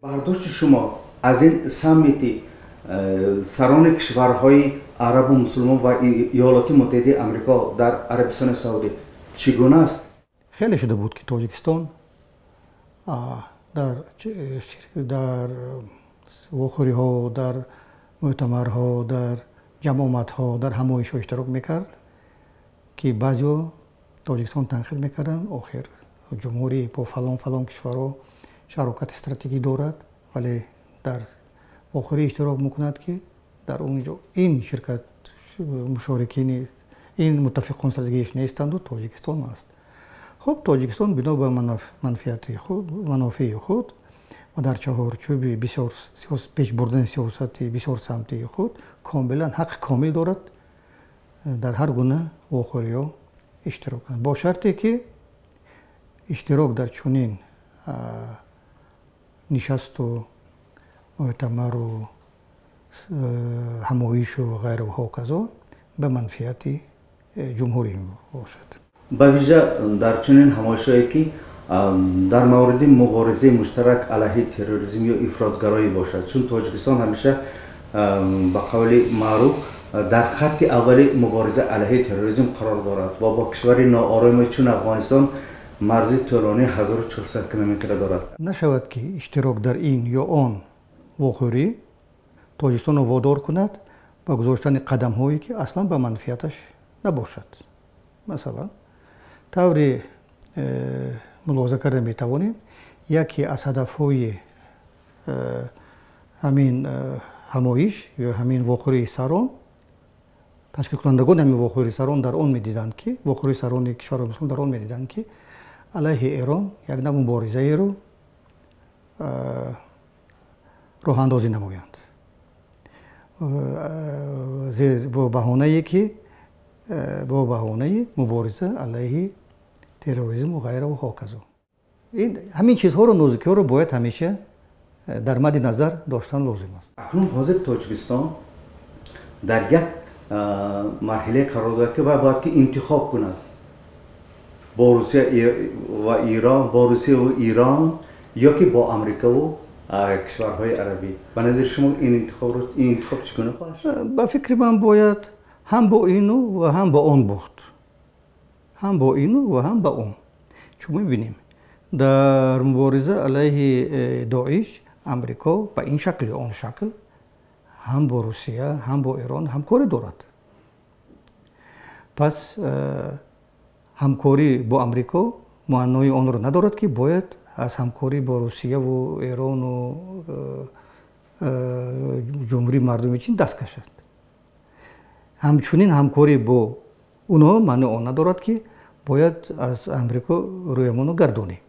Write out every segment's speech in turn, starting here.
Бардошти шумо аз ин саммити сарони кишварҳои арабу мусулмон ва Иёлоти Муттаҳидаи Амрико дар Арабистони Саудӣ чӣ гуна аст? Хеле шуда буд, ки Тоҷикистон дар вохӯриҳо, дар мӯътамарҳо, дар ҷамъомадҳо, дар ҳамоишҳо иштирок мекард, ки баъзеҳо Тоҷикистон танқид мекарданд: охир ҷумҳурӣ бо фалон фалон кишварҳо шарокати стратегӣ дорад, вале дар вохӯрӣ иштирок мекунад, ки дар он ҷо ин ширкат мушорикини ин муттафиқон стратегияш нестанду Тоҷикистон аст. Хуб, Тоҷикистон бино ба манофеи худ ва дар чаҳорчӯби бисёр пеш бурдани сиёсати бисёрсамтии худ комилан ҳаққи комил дорад дар ҳар гуна вохӯриҳо иштирок кунад, бо шарте ки иштирок дар чунин нишасту мӯътамару ҳамоишу ғайра ва ҳоказо ба манфиати ҷумҳурӣ бошад. Ба вижа дар чунин ҳамоишҳое, ки дар мавриди муборизаи муштарак алайҳи терроризм ё ифротгароӣ бошад, чун Тоҷикистон ҳамеша, ба қавли маъруф, дар хатти аввали мубориза алайҳи терроризм қарор дорад ва бо кишвари ноороме чун Афғонистон марзи тӯлонии 1400 километра дорад. Нашавад, ки иштирок дар ин ё он вохӯрӣ Тоҷикистонро водор кунад ба гузоштани қадамҳое, ки аслан ба манфиаташ набошад. Масалан, тавре мулоҳиза карда метавонем, яке аз ҳадафҳои ҳамин ҳамоиш ё ҳамин вохӯрии сарон, ташкилкунандагони ҳамин вохӯрии сарон дар он медиданд, ки вохӯрии сарони кишварҳои мусулмон дар он медиданд, ки алайҳи Эрон як нав муборизаеро роҳандозӣ намоянд, бо баҳонае ки бо баҳонаи мубориза алайҳи терроризму ғайра ва ҳоказо. Ҳамин чизҳоро, нозукиҳоро бояд ҳамеша дар мадди назар доштан лозим аст. Акнун ҳозир Тоҷикистон дар як марҳилае қарор дорад, ки вай бояд ки интихоб кунад бо Русия ва Ирон, бо Русияву Ирон ё ки бо Амрикаву кишварҳои арабӣ. Ба назари шумо, ин интихоб чӣ гуна хоҳад шуд? Ба фикри ман, бояд ҳам бо ину ва ҳам бо он буд, ҳам бо ину ва ҳам ба он. Чун мебинем, дар мубориза алайҳи Доиш Амрико ба ин шакл ё он шакл ҳам бо Русия, ҳам бо Эрон ҳамкорӣ дорад. Пас ҳамкорӣ бо Амрико маънои онро надорад, ки бояд аз ҳамкорӣ бо Русияву Эрону Ҷумҳурии Мардумии Чин даст кашад. Ҳамчунин ҳамкорӣ бо онҳо маънои он надорад, ки бояд аз Амрико рӯямонро гардонем.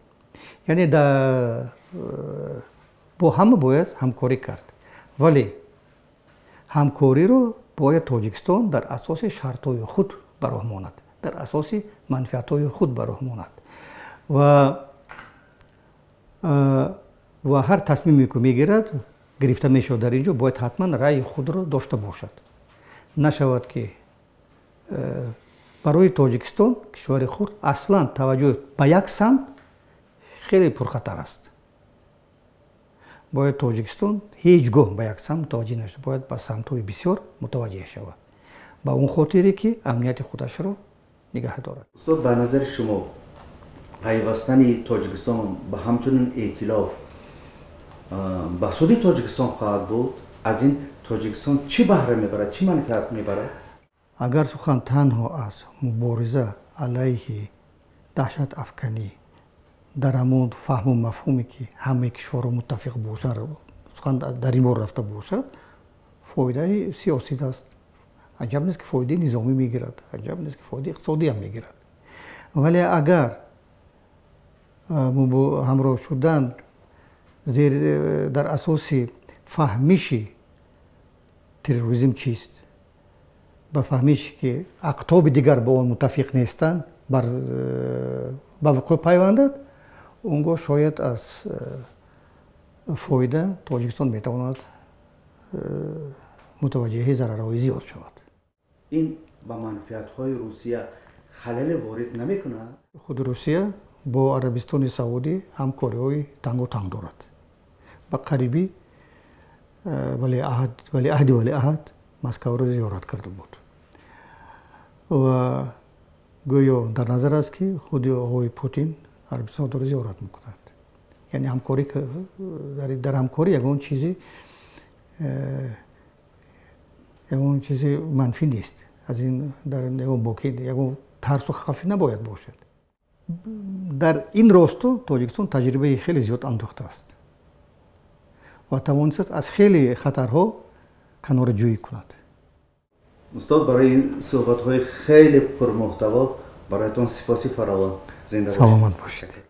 Яъне бо ҳама бояд ҳамкорӣ кард, вале ҳамкориро бояд Тоҷикистон дар асоси шартҳои худ ба роҳ монад, дар асоси манфиатҳои худ ба роҳ монад ва ҳар тасмиме, ки мегирад, гирифта мешавад, дар ин ҷо бояд ҳатман раъи худро дошта бошад. Нашавад, ки барои Тоҷикистон, кишвари хурд, аслан таваҷҷӯҳ ба як самт хеле пурхатар аст. Бояд Тоҷикистон ҳеҷ гоҳ ба як самт мутаваҷҷеҳ нашавад, бояд ба самтҳои бисёр мутаваҷҷеҳ шавад, ба он хотире ки амнияти худашро нигаҳ дорад. Устод, ба назари шумо, пайвастани Тоҷикистон ба ҳамчунин эътилоф ба суди Тоҷикистон хоҳад буд? Аз ин Тоҷикистон чӣ баҳра мебарад, чӣ манфиат мебарад? Агар сухан танҳо аз мубориза алайҳи даҳшат афканӣ дар ҳамон фаҳму мафҳуме, ки ҳамаи кишварҳо муттафиқ бошанд, сухан дар ин бор рафта бошад, фоидаи сиёсӣ аст. Аҷаб нест, ки фоидаи низомӣ мегирад, аҷаб нест, ки фоидаи иқтисодиам мегирад. Вале агар ҳамроҳ шудан дар асоси фаҳмиши терроризм чист, ба фаҳмише, ки ақтоби дигар бо он муттафиқ нестанд, ба вуқӯъ пайвандад, он гоҳ шояд аз фоида Тоҷикистон метавонад мутаваҷҷеҳи зарарҳои зиёд шавад. Ин ба манфиатҳои Русия халале ворид намекунад? Худи Русия бо Арабистони Саудӣ ҳамкориҳои тангу танг дорад. Ба қарибӣ валиаҳди валиаҳд Москваро зиёрат карда буд ва гӯё дар назар аст, ки худи оғои Путин Арабистонро зиёрат мекунад. Яъне ҳамкорӣ, дар ҳамкорӣ ягон чизи манфӣ нест. Аз ин дар ягон боки, ягон тарсу хафӣ набояд бошад. Дар ин росто Тоҷикистон таҷрибаи хеле зиёд андӯхтааст ва тавонистааст аз хеле хатарҳо канораҷӯӣ кунад. Устод, барои ин суҳбатҳои хеле пурмуҳтаво бароятон сипоси фаровон. Зинда. Саломат бошед.